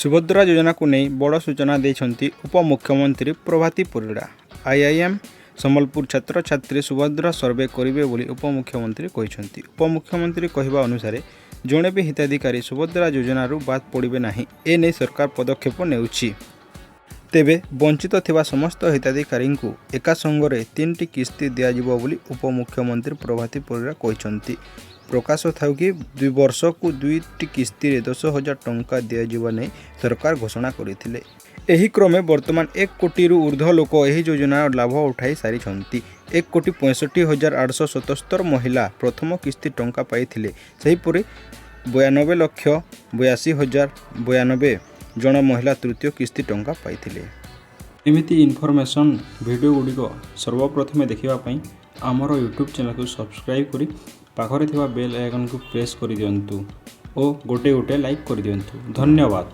ସୁଭଦ୍ରା ଯୋଜନାକୁ ନେଇ ବଡ଼ ସୂଚନା ଦେଇଛନ୍ତି ଉପମୁଖ୍ୟମନ୍ତ୍ରୀ ପ୍ରଭାତୀ ପରିଡ଼ା। ଆଇଆଇଏମ୍ ସମ୍ବଲପୁର ଛାତ୍ରଛାତ୍ରୀ ସୁଭଦ୍ରା ସର୍ଭେ କରିବେ ବୋଲି ଉପମୁଖ୍ୟମନ୍ତ୍ରୀ କହିଛନ୍ତି। ଉପମୁଖ୍ୟମନ୍ତ୍ରୀ କହିବା ଅନୁସାରେ, ଜଣେ ବି ହିତାଧିକାରୀ ସୁଭଦ୍ରା ଯୋଜନାରୁ ବାଦ୍ ପଡ଼ିବେ ନାହିଁ, ଏ ନେଇ ସରକାର ପଦକ୍ଷେପ ନେଉଛି। ତେବେ ବଞ୍ଚିତ ଥିବା ସମସ୍ତ ହିତାଧିକାରୀଙ୍କୁ ଏକା ସଙ୍ଗରେ ତିନିଟି କିସ୍ତି ଦିଆଯିବ ବୋଲି ଉପମୁଖ୍ୟମନ୍ତ୍ରୀ ପ୍ରଭାତୀ ପରିଡ଼ା କହିଛନ୍ତି। ପ୍ରକାଶ ଥାଉ କି, 2 ବର୍ଷକୁ ଦୁଇଟି କିସ୍ତିରେ 10,000 ଟଙ୍କା ଦିଆଯିବା ନେଇ ସରକାର ଘୋଷଣା କରିଥିଲେ। ଏହି କ୍ରମେ ବର୍ତ୍ତମାନ 1 କୋଟିରୁ ଉର୍ଦ୍ଧ୍ୱ ଲୋକ ଏହି ଯୋଜନାର ଲାଭ ଉଠାଇ ସାରିଛନ୍ତି। 1,65,877 ମହିଳା ପ୍ରଥମ କିସ୍ତି ଟଙ୍କା ପାଇଥିଲେ। ସେହିପରି 92,82,092 ଜଣ ମହିଳା ତୃତୀୟ କିସ୍ତି ଟଙ୍କା ପାଇଥିଲେ। ଏମିତି ଇନଫର୍ମେସନ୍ ଭିଡ଼ିଓ ଗୁଡ଼ିକ ସର୍ବପ୍ରଥମେ ଦେଖିବା ପାଇଁ ଆମର ୟୁଟ୍ୟୁବ୍ ଚ୍ୟାନେଲକୁ ସବସ୍କ୍ରାଇବ୍ କରି ପାଖରେ ଥିବା ବେଲ୍ ଆଇକନ୍କୁ ପ୍ରେସ୍ କରିଦିଅନ୍ତୁ ଓ ଗୋଟେ ଗୋଟେ ଲାଇକ୍ କରିଦିଅନ୍ତୁ। ଧନ୍ୟବାଦ।